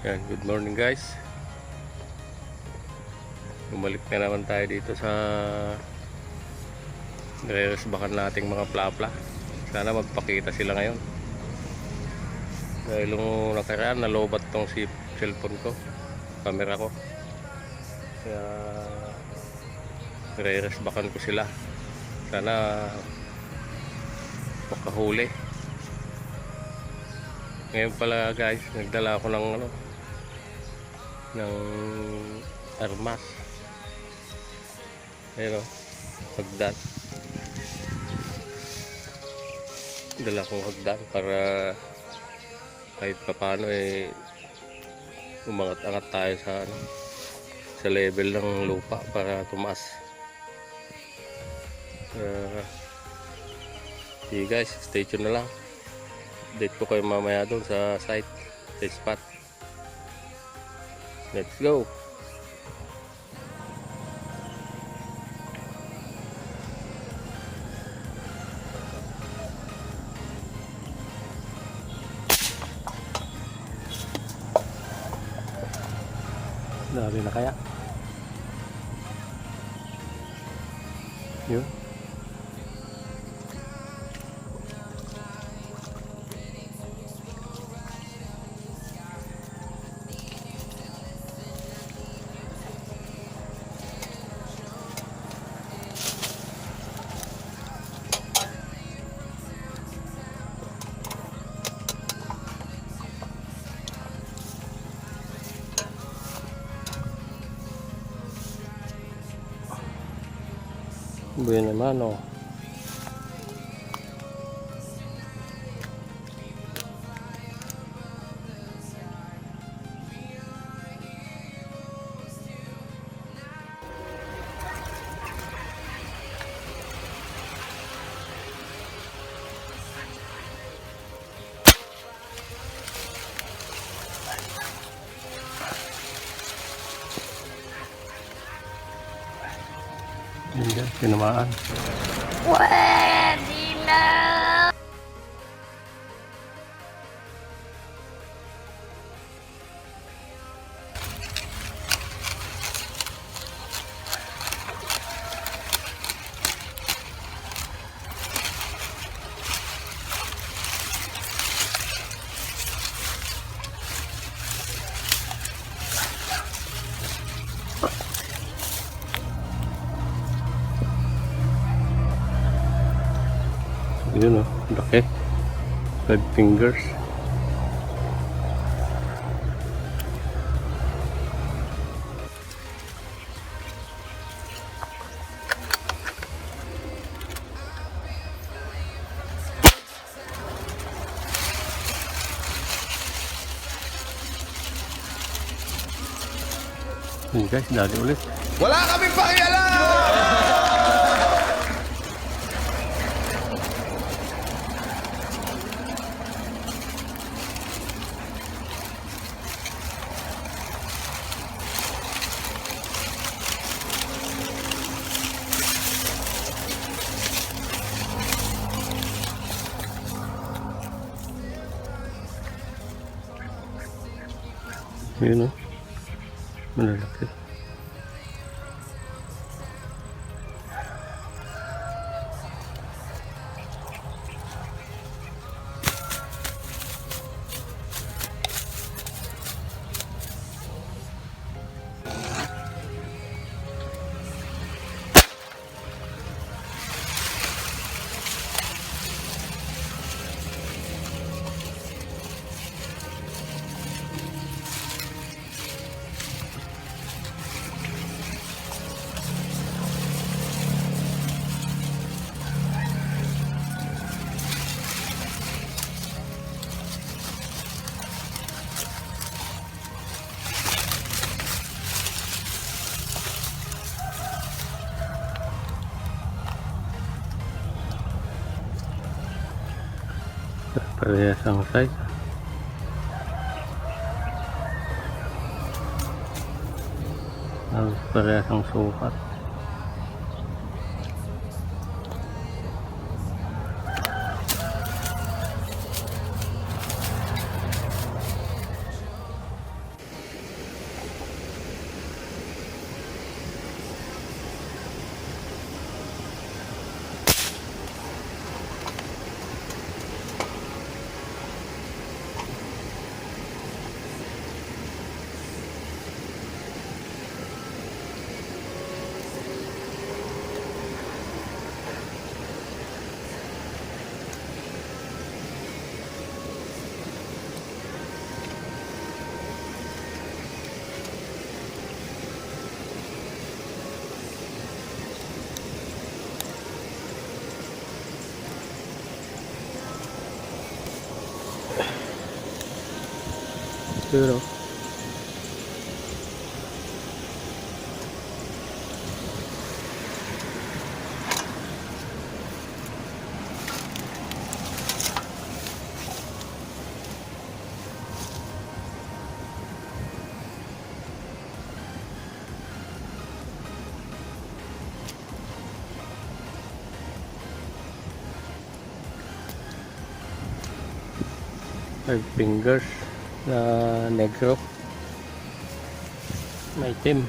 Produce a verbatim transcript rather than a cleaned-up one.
Yan, good morning guys. Bumalik na naman tayo dito sa nire-resbakan nating mga plapla. Sana magpakita sila ngayon. Dahil nung nakaraan, nalobat tong si cellphone ko, camera ko. Kaya nire-resbakan ko sila. Sana makahuli. Ngayon pala guys, nagdala ako ng ano, ng armas. Ayun o, hagdan. Dala kong hagdan para kahit papano eh umangat-angat tayo sa ano, sa level ng lupa para tumaas. Ah, sige guys, stay tuned na lang. Update ko kayo mamaya doon sa site, sa spot. Let's go. Grabe na kaya. Yun. Buena mano. Ayan, tinamaan. Pwede na! Yun o, laki. Five fingers. Yun guys, dali ulit. Wala kaming pakialam! Yun o. Malalaki. Parehas ang size. Halos parehas ang sukat. Pero Five fingers na negro. Maitim.